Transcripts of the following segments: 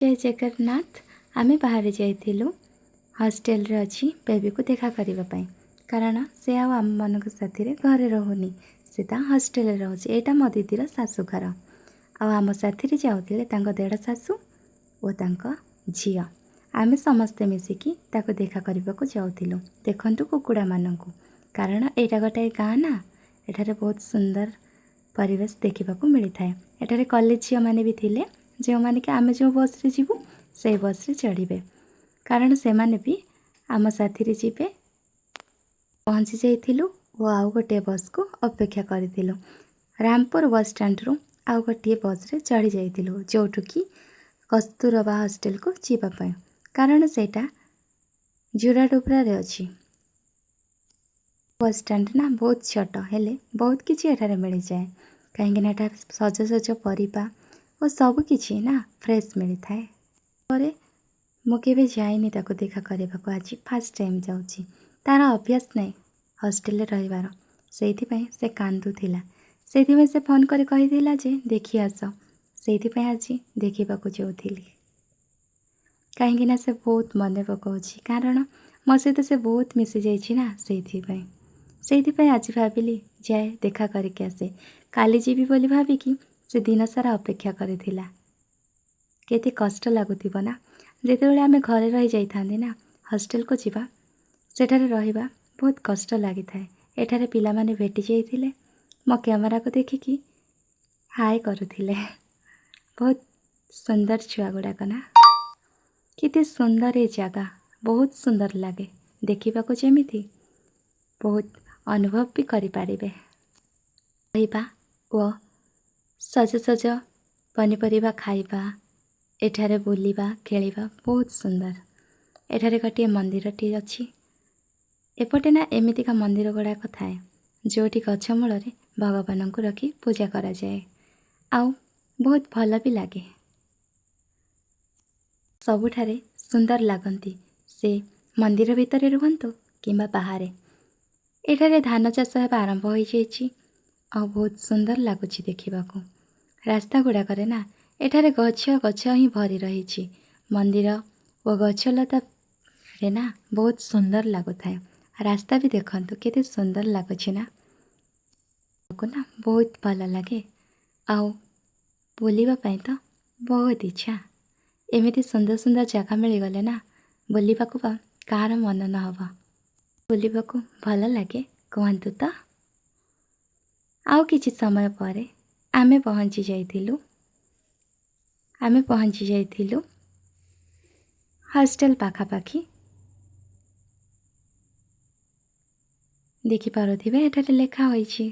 ଜୟ ଜଗନ୍ନାଥ। ଆମେ ବାହାରି ଯାଇଥିଲୁ ହଷ୍ଟେଲରେ ଅଛି ବେବିକୁ ଦେଖା କରିବା ପାଇଁ, କାରଣ ସେ ଆଉ ଆମମାନଙ୍କ ସାଥିରେ ଘରେ ରହୁନି, ସେ ତା ହଷ୍ଟେଲରେ ରହୁଛି। ଏଇଟା ମୋ ଦିଦିର ଶାଶୁଘର। ଆଉ ଆମ ସାଥିରେ ଯାଉଥିଲେ ତାଙ୍କ ଦେଢ଼ ଶାଶୁ ଓ ତାଙ୍କ ଝିଅ। ଆମେ ସମସ୍ତେ ମିଶିକି ତାକୁ ଦେଖା କରିବାକୁ ଯାଉଥିଲୁ। ଦେଖନ୍ତୁ କୁକୁଡ଼ାମାନଙ୍କୁ, କାରଣ ଏଇଟା ଗୋଟାଏ ଗାଁ ନା, ଏଠାରେ ବହୁତ ସୁନ୍ଦର ପରିବେଶ ଦେଖିବାକୁ ମିଳିଥାଏ। ଏଠାରେ କଲେଜ ଝିଅମାନେ ବି ଥିଲେ, ଯେଉଁମାନେ କି ଆମେ ଯେଉଁ ବସ୍ରେ ଯିବୁ ସେଇ ବସ୍ରେ ଚଢ଼ିବେ, କାରଣ ସେମାନେ ବି ଆମ ସାଥିରେ ଯିବେ। ପହଞ୍ଚି ଯାଇଥିଲୁ ଓ ଆଉ ଗୋଟିଏ ବସ୍କୁ ଅପେକ୍ଷା କରିଥିଲୁ। ରାମପୁର ବସ୍ ଷ୍ଟାଣ୍ଡରୁ ଆଉ ଗୋଟିଏ ବସ୍ରେ ଚଢ଼ି ଯାଇଥିଲୁ, ଯେଉଁଠୁ କି କସ୍ତୁରବା ହଷ୍ଟେଲକୁ ଯିବା ପାଇଁ, କାରଣ ସେଇଟା ଜୁରାଡୁବ୍ରାରେ ଅଛି। ବସ୍ ଷ୍ଟାଣ୍ଡ ନା ବହୁତ ଛୋଟ, ହେଲେ ବହୁତ କିଛି ଏଠାରେ ମିଳିଯାଏ, କାହିଁକିନା ଏଠାରେ ସଜ ସଜ ପରିବା ଓ ସବୁ କିଛି ନା ଫ୍ରେଶ୍ ମିଳିଥାଏ। ପରେ ମୁଁ କେବେ ଯାଇନି ତାକୁ ଦେଖା କରିବାକୁ, ଆଜି ଫାର୍ଷ୍ଟ ଟାଇମ୍ ଯାଉଛି। ତା'ର ଅଭ୍ୟାସ ନାହିଁ ହଷ୍ଟେଲରେ ରହିବାର, ସେଇଥିପାଇଁ ସେ କାନ୍ଦୁଥିଲା। ସେଇଥିପାଇଁ ସେ ଫୋନ୍ କରି କହିଥିଲା ଯେ ଦେଖି ଆସ। ସେଇଥିପାଇଁ ଆଜି ଦେଖିବାକୁ ଯାଉଥିଲି, କାହିଁକିନା ସେ ବହୁତ ମନେ ପକାଉଛି, କାରଣ ମୋ ସହିତ ସେ ବହୁତ ମିଶି ଯାଇଛି ନା ସେଇଥିପାଇଁ। ସେଇଥିପାଇଁ ଆଜି ଭାବିଲି ଯାଏ ଦେଖା କରିକି ଆସେ। କାଲି ଯିବି ବୋଲି ଭାବିକି ସେ ଦିନସାରା ଅପେକ୍ଷା କରିଥିଲା। କେତେ କଷ୍ଟ ଲାଗୁଥିବ ନା, ଯେତେବେଳେ ଆମେ ଘରେ ରହିଯାଇଥାନ୍ତି ନା, ହଷ୍ଟେଲକୁ ଯିବା, ସେଠାରେ ରହିବା ବହୁତ କଷ୍ଟ ଲାଗିଥାଏ। ଏଠାରେ ପିଲାମାନେ ଭେଟି ଯାଇଥିଲେ, ମୋ କ୍ୟାମେରାକୁ ଦେଖିକି ହାଏ କରୁଥିଲେ। ବହୁତ ସୁନ୍ଦର ଛୁଆ ଗୁଡ଼ାକ ନା, କେତେ ସୁନ୍ଦର ଏ ଜାଗା। ବହୁତ ସୁନ୍ଦର ଲାଗେ ଦେଖିବାକୁ, ଯେମିତି ବହୁତ ଅନୁଭବ ବି କରିପାରିବେ। ରହିବା ଓ ସଜ ସଜ ପନିପରିବା ଖାଇବା, ଏଠାରେ ବୁଲିବା ଖେଳିବା ବହୁତ ସୁନ୍ଦର। ଏଠାରେ ଗୋଟିଏ ମନ୍ଦିରଟିଏ ଅଛି। ଏପଟେ ନା ଏମିତିକା ମନ୍ଦିର ଗୁଡ଼ାକ ଥାଏ, ଯେଉଁଠି ଗଛ ମୂଳରେ ଭଗବାନଙ୍କୁ ରଖି ପୂଜା କରାଯାଏ, ଆଉ ବହୁତ ଭଲ ବି ଲାଗେ। ସବୁଠାରେ ସୁନ୍ଦର ଲାଗନ୍ତି, ସେ ମନ୍ଦିର ଭିତରେ ରୁହନ୍ତୁ କିମ୍ବା ବାହାରେ। ଏଠାରେ ଧାନ ଚାଷ ହେବା ଆରମ୍ଭ ହୋଇଯାଇଛି ଆଉ ବହୁତ ସୁନ୍ଦର ଲାଗୁଛି ଦେଖିବାକୁ। ରାସ୍ତା ଗୁଡ଼ାକରେ ନା ଏଠାରେ ଗଛ ଗଛ ହିଁ ଭରି ରହିଛି। ମନ୍ଦିର ଓ ଗଛଲତାରେ ନା ବହୁତ ସୁନ୍ଦର ଲାଗୁଥାଏ। ରାସ୍ତା ବି ଦେଖନ୍ତୁ କେତେ ସୁନ୍ଦର ଲାଗୁଛି ନା ନା ବହୁତ ଭଲ ଲାଗେ। ଆଉ ବୁଲିବା ପାଇଁ ତ ବହୁତ ଇଚ୍ଛା। ଏମିତି ସୁନ୍ଦର ସୁନ୍ଦର ଜାଗା ମିଳିଗଲେ ନା ବୁଲିବାକୁ ବା କାହାର ମନ ନ ହେବ? ବୁଲିବାକୁ ଭଲ ଲାଗେ କୁହନ୍ତୁ ତ? ଆଉ କିଛି ସମୟ ପରେ ଆମେ ପହଞ୍ଚି ଯାଇଥିଲୁ, ଆମେ ପହଞ୍ଚି ଯାଇଥିଲୁ ହଷ୍ଟେଲ ପାଖାପାଖି। ଦେଖିପାରୁଥିବେ, ଏଠାରେ ଲେଖା ହୋଇଛି।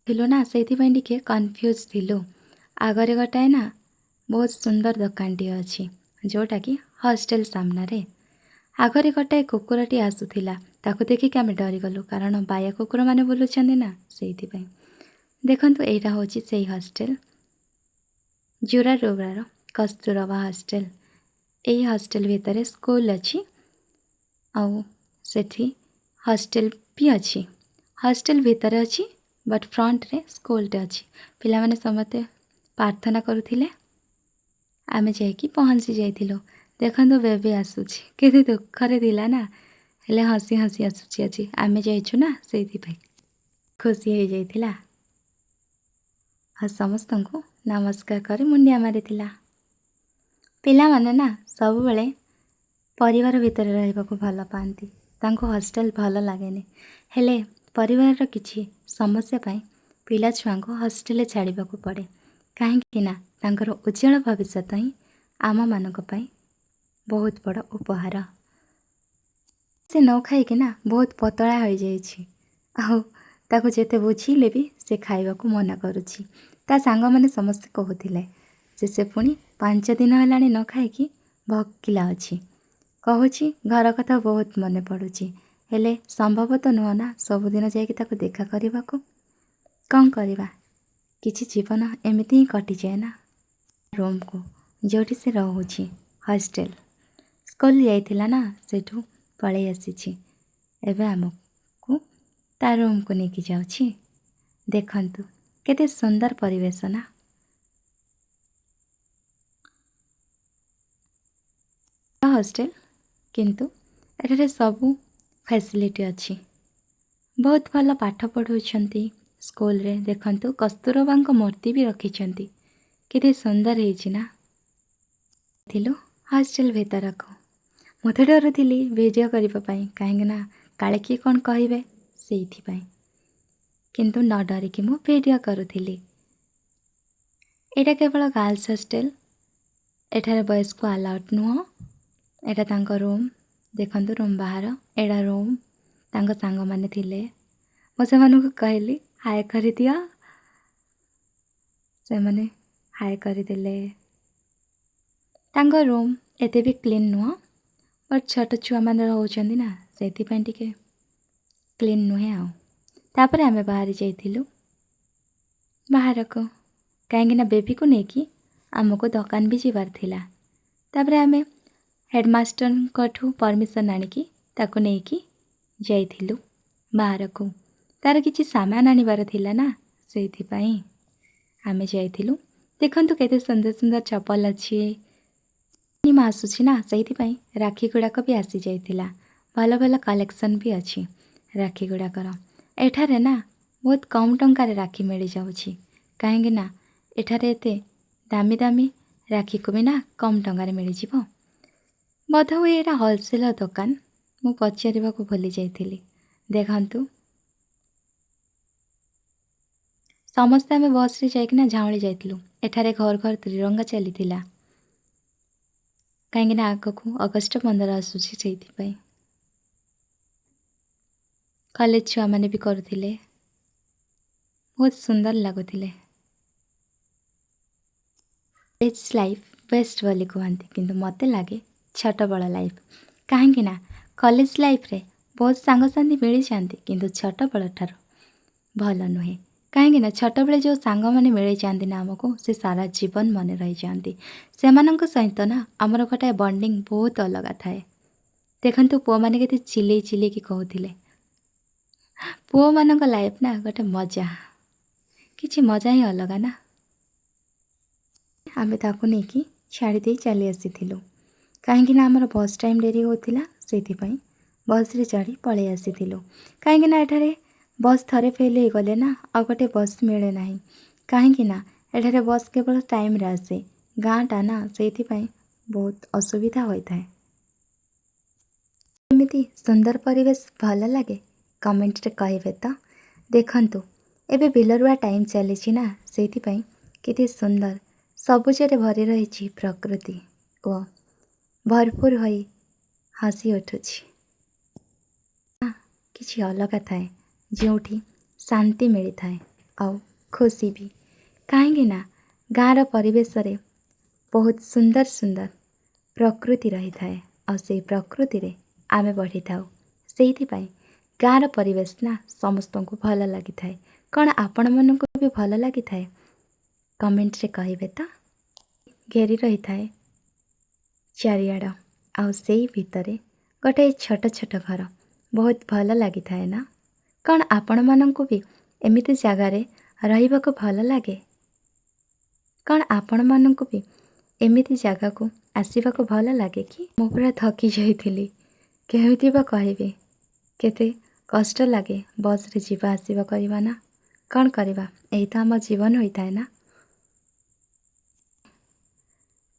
ଥିଲୁ ନା, ସେଇଥିପାଇଁ ଟିକେ କନଫ୍ୟୁଜ୍ ଥିଲୁ। ଆଗରେ ଗୋଟାଏ ନା ବହୁତ ସୁନ୍ଦର ଦୋକାନଟିଏ ଅଛି, ଯେଉଁଟାକି ହଷ୍ଟେଲ ସାମ୍ନାରେ। ଆଗରେ ଗୋଟାଏ କୁକୁରଟି ଆସୁଥିଲା, ତାକୁ ଦେଖିକି ଆମେ ଡରିଗଲୁ, କାରଣ ବାୟା କୁକୁରମାନେ ବୁଲୁଛନ୍ତି ନା, ସେଇଥିପାଇଁ। ଦେଖନ୍ତୁ, ଏଇଟା ହେଉଛି ସେଇ ହଷ୍ଟେଲ, ଜୁରାଡୋବ୍ରାର କସ୍ତୁରବା ହଷ୍ଟେଲ। ଏଇ ହଷ୍ଟେଲ ଭିତରେ ସ୍କୁଲ ଅଛି ଆଉ ସେଠି ହଷ୍ଟେଲ ବି ଅଛି। ହଷ୍ଟେଲ ଭିତରେ ଅଛି, ବଟ୍ ଫ୍ରଣ୍ଟରେ ସ୍କୁଲଟେ ଅଛି। ପିଲାମାନେ ସମସ୍ତେ ପ୍ରାର୍ଥନା କରୁଥିଲେ। ଆମେ ଯାଇକି ପହଞ୍ଚି ଯାଇଥିଲୁ। ଦେଖନ୍ତୁ, ବେବି ଆସୁଛି। କେତେ ଦୁଃଖରେ ଥିଲା ନା, ହେଲେ ହସି ହସି ଆସୁଛି। ଆଜି ଆମେ ଯାଇଛୁ ନା, ସେଇଥିପାଇଁ ଖୁସି ହେଇଯାଇଥିଲା ଆଉ ସମସ୍ତଙ୍କୁ ନମସ୍କାର କରି ମୁଣ୍ଡିଆ ମାରିଥିଲା। ପିଲାମାନେ ନା ସବୁବେଳେ ପରିବାର ଭିତରେ ରହିବାକୁ ଭଲ ପାଆନ୍ତି, ତାଙ୍କୁ ହଷ୍ଟେଲ ଭଲ ଲାଗେନି। ହେଲେ ପରିବାରର କିଛି ସମସ୍ୟା ପାଇଁ ପିଲା ଛୁଆଙ୍କୁ ହଷ୍ଟେଲରେ ଛାଡ଼ିବାକୁ ପଡ଼େ, କାହିଁକି ନା ତାଙ୍କର ଉଜ୍ଜଳ ଭବିଷ୍ୟତ ହିଁ ଆମମାନଙ୍କ ପାଇଁ ବହୁତ ବଡ଼ ଉପହାର। ସେ ନ ଖାଇକି ନା ବହୁତ ପତଳା ହୋଇଯାଇଛି, ଆଉ ତାକୁ ଯେତେ ବୁଝିଲେ ବି ସେ ଖାଇବାକୁ ମନା କରୁଛି। ତା ସାଙ୍ଗମାନେ ସମସ୍ତେ କହୁଥିଲେ ଯେ ସେ ପୁଣି 5 ଦିନ ହେଲାଣି ନ ଖାଇକି ଭୋକିଲା ଅଛି। କହୁଛି ଘର କଥା ବହୁତ ମନେ ପଡ଼ୁଛି। ହେଲେ ସମ୍ଭବ ତ ନୁହଁ ନା ସବୁଦିନ ଯାଇକି ତାକୁ ଦେଖା କରିବାକୁ। କ'ଣ କରିବା, କିଛି ଜୀବନ ଏମିତି ହିଁ କଟିଯାଏ ନା। ରୁମ୍କୁ, ଯେଉଁଠି ସେ ରହୁଛି ହଷ୍ଟେଲ। ସ୍କୁଲ ଯାଇଥିଲା ନା, ସେଇଠୁ ପଳେଇ ଆସିଛି। ଏବେ ଆମକୁ ତା ରୁମ୍କୁ ନେଇକି ଯାଉଛି। ଦେଖନ୍ତୁ, କେତେ ସୁନ୍ଦର ପରିବେଶ ନା। ହଷ୍ଟେଲ, କିନ୍ତୁ ଏଠାରେ ସବୁ ଫ୍ୟାସିଲିଟି ଅଛି। ବହୁତ ଭଲ ପାଠ ପଢ଼ାଉଛନ୍ତି ସ୍କୁଲରେ। ଦେଖନ୍ତୁ, କସ୍ତୁରବାଙ୍କ ମୂର୍ତ୍ତି ବି ରଖିଛନ୍ତି। କେତେ ସୁନ୍ଦର ହେଇଛି ନା? ଥିଲୁ ହଷ୍ଟେଲ ଭିତରକୁ। ମୁଁ ତ ଡରୁଥିଲି ଭିଡ଼ିଓ କରିବା ପାଇଁ, କାହିଁକିନା କାଳେ କିଏ କ'ଣ କହିବେ, ସେଇଥିପାଇଁ। କିନ୍ତୁ ନ ଡରିକି ମୁଁ ଭିଡ଼ିଓ କରୁଥିଲି। ଏଇଟା କେବଳ ଗାର୍ଲସ ହଷ୍ଟେଲ, ଏଠାରେ ବଏଜ୍କୁ ଆଲାଉଡ଼ ନୁହଁ। ଏଇଟା ତାଙ୍କ ରୁମ୍। ଦେଖନ୍ତୁ ରୁମ୍ ବାହାର, ଏଇଟା ରୁମ୍। ତାଙ୍କ ସାଙ୍ଗମାନେ ଥିଲେ, ମୁଁ ସେମାନଙ୍କୁ କହିଲି ହାଏ କରିଦିଅ। ସେମାନେ ହାଏ କରିଦେଲେ। ତାଙ୍କ ରୁମ୍ ଏତେ ବି କ୍ଲିନ୍ ନୁହଁ, ବଟ୍ ଛୋଟ ଛୁଆମାନେ ରହୁଛନ୍ତି ନା, ସେଇଥିପାଇଁ ଟିକେ କ୍ଲିନ୍ ନୁହେଁ ଆଉ। ତାପରେ ଆମେ ବାହାରି ଯାଇଥିଲୁ ବାହାରକୁ, କାହିଁକିନା ବେବିକୁ ନେଇକି ଆମକୁ ଦୋକାନ ବି ଯିବାର ଥିଲା। ତାପରେ ଆମେ ହେଡ଼ମାଷ୍ଟରଙ୍କଠୁ ପରମିସନ୍ ଆଣିକି ତାକୁ ନେଇକି ଯାଇଥିଲୁ ବାହାରକୁ। ତାର କିଛି ସାମାନ ଆଣିବାର ଥିଲା ନା, ସେଇଥିପାଇଁ ଆମେ ଯାଇଥିଲୁ। ଦେଖନ୍ତୁ କେତେ ସୁନ୍ଦର ସୁନ୍ଦର ଚପଲ ଅଛି। ପୂର୍ଣ୍ଣିମା ଆସୁଛି ନା, ସେଇଥିପାଇଁ ରାକ୍ଷୀ ଗୁଡ଼ାକ ବି ଆସିଯାଇଥିଲା। ଭଲ ଭଲ କଲେକ୍ସନ୍ ବି ଅଛି ରାକ୍ଷୀ ଗୁଡ଼ାକର। ଏଠାରେ ନା ବହୁତ କମ୍ ଟଙ୍କାରେ ରାକ୍ଷୀ ମିଳିଯାଉଛି, କାହିଁକି ନା ଏଠାରେ ଏତେ ଦାମୀ ଦାମୀ ରାକ୍ଷୀକୁ ବି ନା କମ୍ ଟଙ୍କାରେ ମିଳିଯିବ। ବୋଧହୁଏ ଏଇଟା ହୋଲସେଲର ଦୋକାନ, ମୁଁ ପଚାରିବାକୁ ଭୁଲି ଯାଇଥିଲି। ଦେଖନ୍ତୁ, ସମସ୍ତେ ଆମେ ବସ୍ରେ ଯାଇକିନା ଝାଉଁଳି ଯାଇଥିଲୁ। ଏଠାରେ ଘର ଘର ତ୍ରିରଙ୍ଗା ଚାଲିଥିଲା, କାହିଁକିନା ଆଗକୁ ଅଗଷ୍ଟ 15 ଆସୁଛି, ସେଇଥିପାଇଁ। କଲେଜ ଛୁଆମାନେ ବି କରୁଥିଲେ, ବହୁତ ସୁନ୍ଦର ଲାଗୁଥିଲେ। କଲେଜ ଲାଇଫ୍ ବେଷ୍ଟ ବୋଲି କୁହନ୍ତି, କିନ୍ତୁ ମୋତେ ଲାଗେ ଛୋଟବେଳ ଲାଇଫ୍, କାହିଁକି ନା କଲେଜ ଲାଇଫ୍ରେ ବହୁତ ସାଙ୍ଗସାଥି ମିଳିଯାଆନ୍ତି, କିନ୍ତୁ ଛୋଟବେଳ ଠାରୁ ଭଲ ନୁହେଁ। କାହିଁକି ନା ଛୋଟବେଳେ ଯେଉଁ ସାଙ୍ଗମାନେ ମିଳିଯାଆନ୍ତି ନା ଆମକୁ, ସେ ସାରା ଜୀବନ ମନେ ରହିଯାଆନ୍ତି। ସେମାନଙ୍କ ସହିତ ନା ଆମର ଗୋଟାଏ ବଣ୍ଡିଙ୍ଗ ବହୁତ ଅଲଗା ଥାଏ। ଦେଖନ୍ତୁ, ପୁଅମାନେ କେତେ ଚିଲେଇ ଚିଲେଇକି କହୁଥିଲେ। ପୁଅମାନଙ୍କ ଲାଇଫ୍ ନା ଗୋଟେ ମଜା, କିଛି ମଜା ହିଁ ଅଲଗା ନା। ଆମେ ତାକୁ ନେଇକି ଛାଡ଼ି ଦେଇ ଚାଲି ଆସିଥିଲୁ, କାହିଁକି ନା ଆମର ବସ୍ ଟାଇମ୍ ଡେରି ହେଉଥିଲା। ସେଇଥିପାଇଁ ବସ୍ରେ ଚଢ଼ି ପଳେଇ ଆସିଥିଲୁ, କାହିଁକି ନା ଏଠାରେ ବସ୍ ଥରେ ଫେଲ୍ ହେଇଗଲେ ନା ଆଉ ଗୋଟେ ବସ୍ ମିଳେ ନାହିଁ, କାହିଁକି ନା ଏଠାରେ ବସ୍ କେବଳ ଟାଇମ୍ରେ ଆସେ। ଗାଁଟା ନା, ସେଇଥିପାଇଁ ବହୁତ ଅସୁବିଧା ହୋଇଥାଏ। ଏମିତି ସୁନ୍ଦର ପରିବେଶ ଭଲ ଲାଗେ, କମେଣ୍ଟରେ କହିବେ ତ। ଦେଖନ୍ତୁ, ଏବେ ବିଲରୁଆ ଟାଇମ୍ ଚାଲିଛି ନା, ସେଇଥିପାଇଁ କେତେ ସୁନ୍ଦର ସବୁଜରେ ଭରି ରହିଛି ପ୍ରକୃତି ଓ ଭରପୁର ହୋଇ ହସି ଉଠୁଛି। କିଛି ଅଲଗା ଥାଏ, ଯେଉଁଠି ଶାନ୍ତି ମିଳିଥାଏ ଆଉ ଖୁସି ବି, କାହିଁକି ନା ଗାଁର ପରିବେଶରେ ବହୁତ ସୁନ୍ଦର ସୁନ୍ଦର ପ୍ରକୃତି ରହିଥାଏ ଆଉ ସେଇ ପ୍ରକୃତିରେ ଆମେ ବଢ଼ିଥାଉ। ସେଇଥିପାଇଁ ଗାଁର ପରିବେଶ ନା ସମସ୍ତଙ୍କୁ ଭଲ ଲାଗିଥାଏ। କ'ଣ ଆପଣମାନଙ୍କୁ ବି ଭଲ ଲାଗିଥାଏ? କମେଣ୍ଟରେ କହିବେ ତ। ଘେରି ରହିଥାଏ ଚାରିଆଡ଼, ଆଉ ସେଇ ଭିତରେ ଗୋଟାଏ ଛୋଟ ଛୋଟ ଘର ବହୁତ ଭଲ ଲାଗିଥାଏ ନା? କ'ଣ ଆପଣମାନଙ୍କୁ ବି ଏମିତି ଜାଗାରେ ରହିବାକୁ ଭଲ ଲାଗେ? କ'ଣ ଆପଣମାନଙ୍କୁ ବି ଏମିତି ଜାଗାକୁ ଆସିବାକୁ ଭଲ ଲାଗେ କି? ମୁଁ ପୁରା ଥକି ଯାଇଥିଲି। କେମିତି ବା କହିବି, କେତେ କଷ୍ଟ ଲାଗେ ବସ୍ରେ ଯିବା ଆସିବା କରିବା ନା। କ'ଣ କରିବା, ଏଇ ତ ଆମ ଜୀବନ ହୋଇଥାଏ ନା।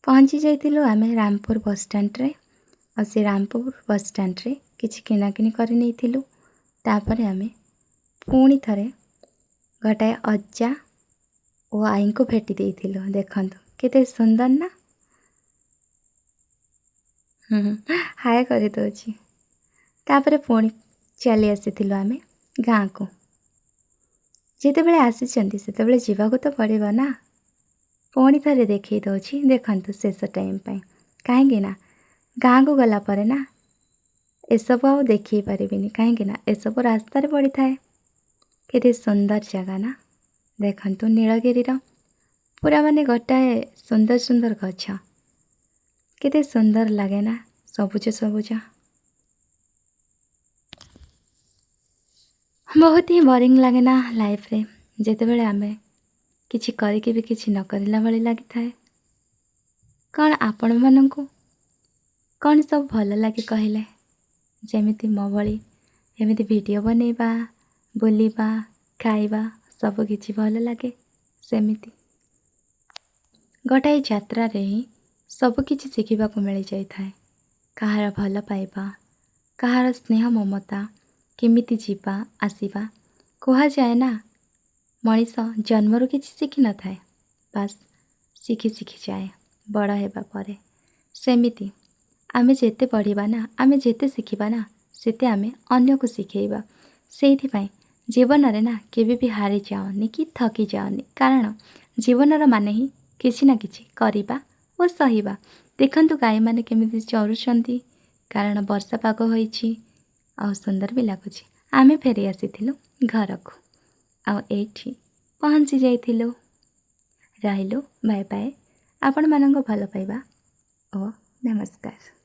ପହଞ୍ଚି ଯାଇଥିଲୁ ଆମେ ରାମପୁର ବସଷ୍ଟାଣ୍ଡରେ, ଆଉ ସେ ରାମପୁର ବସଷ୍ଟାଣ୍ଡରେ କିଛି କିଣାକିଣି କରି ନେଇଥିଲୁ। ତାପରେ ଆମେ ପୁଣି ଥରେ ଗୋଟାଏ ଅଜା ଓ ଆଈଙ୍କୁ ଭେଟି ଦେଇଥିଲୁ। ଦେଖନ୍ତୁ କେତେ ସୁନ୍ଦର ନା? ହାଏ କରିଦେଉଛି। ତାପରେ ପୁଣି ଚାଲି ଆସିଥିଲୁ ଆମେ ଗାଁକୁ। ଯେତେବେଳେ ଆସିଛନ୍ତି ସେତେବେଳେ ଯିବାକୁ ତ ପଡ଼ିବ ନା। ପୁଣି ଥରେ ଦେଖେଇ ଦେଉଛି, ଦେଖନ୍ତୁ, ଶେଷ ଟାଇମ୍ ପାଇଁ, କାହିଁକି ନା ଗାଁକୁ ଗଲା ପରେ ନା ଏସବୁ ଆଉ ଦେଖେଇ ପାରିବିନି, କାହିଁକି ନା ଏସବୁ ରାସ୍ତାରେ ପଡ଼ିଥାଏ। କେତେ ସୁନ୍ଦର ଜାଗା ନା? ଦେଖନ୍ତୁ, ନୀଳଗିରିର ପୁରା ମାନେ ଗୋଟାଏ ସୁନ୍ଦର ସୁନ୍ଦର ଗଛ, କେତେ ସୁନ୍ଦର ଲାଗେ ନା, ସବୁଜ ସବୁଜ। ବହୁତ ହିଁ ବୋରିଂ ଲାଗେ ନା ଲାଇଫ୍ରେ, ଯେତେବେଳେ ଆମେ କିଛି କରିକି ବି କିଛି ନ କରିଲା ଭଳି ଲାଗିଥାଏ। କ'ଣ ଆପଣମାନଙ୍କୁ କ'ଣ ସବୁ ଭଲ ଲାଗେ କହିଲେ? ଯେମିତି ମୋ ଭଳି ଏମିତି ଭିଡ଼ିଓ ବନେଇବା, ବୁଲିବା, ଖାଇବା, ସବୁକିଛି ଭଲ ଲାଗେ ସେମିତି। ଗୋଟାଏ ଯାତ୍ରାରେ ହିଁ ସବୁକିଛି ଶିଖିବାକୁ ମିଳିଯାଇଥାଏ। କାହାର ଭଲ ପାଇବା, କାହାର ସ୍ନେହ ମମତା, କେମିତି ଯିବା ଆସିବା। କୁହାଯାଏ ନା, ମଣିଷ ଜନ୍ମରୁ କିଛି ଶିଖିନଥାଏ, ବାସ୍ ଶିଖି ଶିଖିଯାଏ ବଡ଼ ହେବା ପରେ। ସେମିତି ଆମେ ଯେତେ ବଢ଼ିବା ନା, ଆମେ ଯେତେ ଶିଖିବା ନା, ସେତେ ଆମେ ଅନ୍ୟକୁ ଶିଖେଇବା। ସେଇଥିପାଇଁ ଜୀବନରେ ନା କେବେ ବି ହାରିଯାଅନି କି ଥକି ଯାଅନି, କାରଣ ଜୀବନର ମାନେ ହିଁ କିଛି ନା କିଛି କରିବା ଓ ସହିବା। ଦେଖନ୍ତୁ ଗାଈମାନେ କେମିତି ଚରୁଛନ୍ତି, କାରଣ ବର୍ଷା ପାଗ ହୋଇଛି ଆଉ ସୁନ୍ଦର ବି ଲାଗୁଛି। ଆମେ ଫେରି ଆସିଥିଲୁ ଘରକୁ ଆଉ ଏଇଠି ପହଞ୍ଚି ଯାଇଥିଲୁ। ରହିଲୁ, ବାଏ ବାଏ। ଆପଣମାନଙ୍କ ଭଲ ପାଇବା ଓ ନମସ୍କାର।